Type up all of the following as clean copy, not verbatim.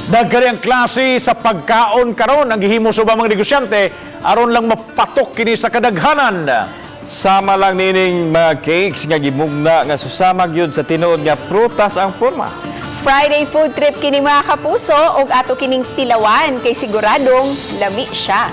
Daghan ang klase sa pagkaon karon ang gihimo sa ubang mga negosyante aron lang mapatok kini sa kadaghanan. Sama lang nining mga cakes nga gimugna nga susama gyud sa tinuod nga prutas ang porma. Friday food trip kini, mga kapuso, ug ato kining tilawan kay siguradong lami siya.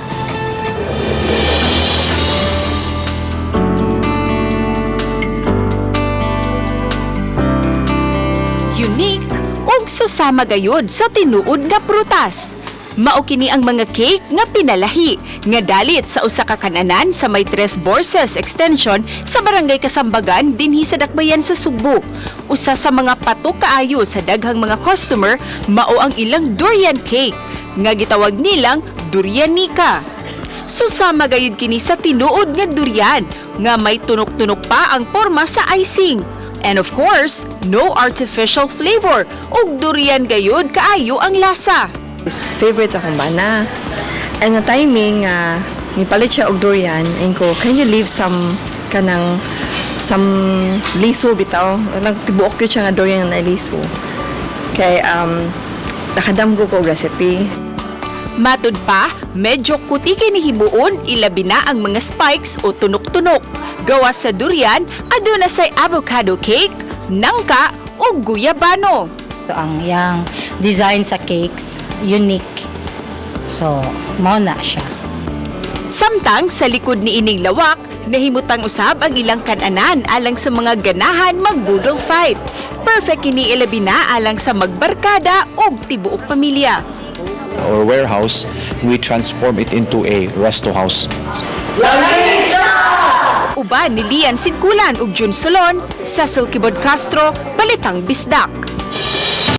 Unique ug susama gayud sa tinuod nga prutas. Mao kini ang mga cake nga pinalahi nga dalit sa usa ka kananan sa may Tres Borses Extension sa Barangay Kasambagan dinhi sa Dakbayan sa Sugbo. Usa sa mga patok kaayo sa daghang mga customer mao ang ilang durian cake nga gitawag nilang durianika. Susama gayud kini sa tinuod nga durian nga may tunok-tunok pa ang porma sa icing. And of course, no artificial flavor ug durian gayud kaayo ang lasa. His favorite akong bana. And the timing, nipalit siya og durian, and ko, "Can you leave some kanang some liso bitaw?" Nagtibuok yun siya nga durian na liso. Kay nakadamgo ko og recipe. Matud pa, medyo kuti kini himuon, ilabi na ang mga spikes o tunok-tunok. Gawas sa durian, aduna say avocado cake, nangka o guyabano. Ang iyang design sa cakes, unique. So, mao na siya. Samtang sa likod ni ining lawak, nahimutang usab ang ilang kananan alang sa mga ganahan mag-boodle fight. Perfect kini ilabi na alang sa magbarkada og tibuok pamilya. Or warehouse, we transform it into a resto house. Uban ni Lian Sinkulan ug Jun Solon, Cecil Kibod Castro, Balitang Bisdak.